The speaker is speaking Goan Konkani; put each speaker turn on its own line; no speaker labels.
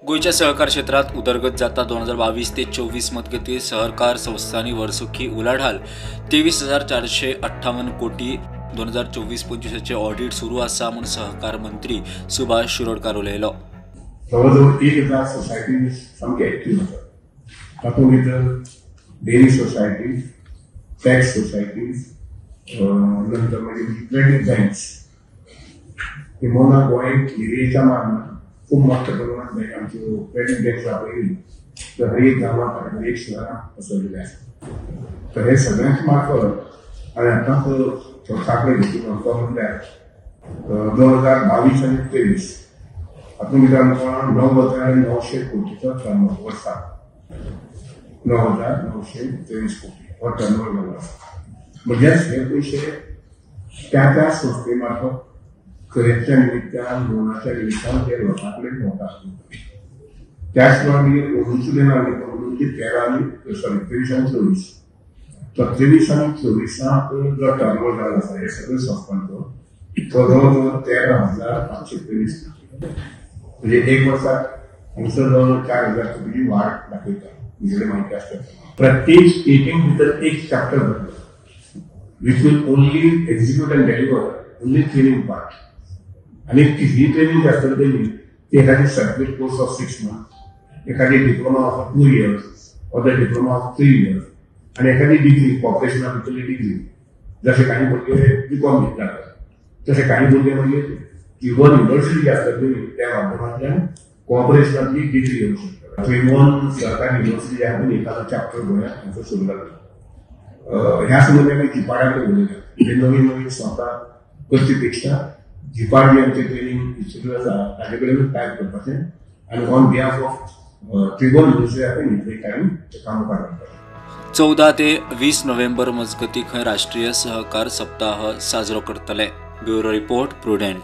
गोंयच्या सहकार क्षेत्रात उदरगत जाता. 2022 ते 24 मजगतीं सहकार संस्थांनी वर्सुकी उलाढाल 23,458 कोटी. 2024-25 ऑडिट सुरू आसा म्हूण सहकार मंत्री सुभाष शिरोडकार उलयलो.
जवळजवळ 1000 सोसायटीज सामके एक्टीव आसात. तातूंत भितर डेअरी सोसायटीज, टॅक्स सोसायटीज, नंतर मागीर क्रेडीट बँक्स. किंबहुना गोंय एरियेच्या मानान खूब मोठ्या प्रमाणात बँक आमच्यो क्रेडीट बँक्स आपयली तर हर एक गांवांत आनी हर एक शहरांत पसरलेले आसा. तर हे सगळ्यांचे मार्फत हांवें आतांच थोडो आंकडे घेतलो तो म्हणल्यार 2022 आनी 23 हातूंत भितर आमकां 9,900 कोटीचो टर्नओवर वर्साक 9,923 कोटी हो टर्नओवर जालो आसा. म्हणजेच हे पयशे त्या त्या संस्थे मार्फत खरेदच्या निमित्तान, लोनाच्या निमित्तान ते लोकां कडेन भोंवतात. त्याच प्रमाणे मागीर अंदूचे आमी 23 आनी 24, तर 23 आनी 24 जो टर्नओवर जालो आसा हे सगळे संस्थांचो तो जवळ जवळ 13,523 कोटी. म्हणजे एक वर्साक हांगसर जवळ 4,000 कोटीची वाढ दाखयता. तुमचे कडेन म्हायती आसता. प्रत्येक स्टेटीन भितर एक चॅप्टर जातलो which will only execute and deliver only training part. आनी ही ट्रेनिंग जी आसतली तेजी ती एखादी सर्टिफिकेट कोर्स ऑफ 6 months, एखादी diploma of 2 years or the diploma of 3 years आनी एखादी डिग्री, कॉर्पोरेशना भितरली डिग्री. जशे काही भुरगे बीकॉम घेतात तशे काही भुरगे मागीर त्रिभुवन युनिवर्सिटी जी आसतली त्या माध्यमांतल्यान कॉर्पोरेशनांतली डिग्री घेवंक शकतात. त्रिभुवन सहकार युनिवर्सिटी जी आहा एखादो चॅप्टर गोंयांत हांचो सुरू जालो. ह्या संबंदी आमी जिपाडा कडेन उलयल्या. म्हणजे नवीन नवीन संस्था करचे पेक्षा जिपाड जी आमचे ट्रेनिंग इन्स्टिट्यूट आसा ताजे कडेन टायप करपाचें आनी on behalf of Tribhuvan university आसा न्ही थंय काडून तें काम मुखार व्हरपाचें.
14 ते 20 नोव्हेंबर मजगतीं खंय राष्ट्रीय सहकार सप्ताह साजरो करतले. Bureau report, Prudent.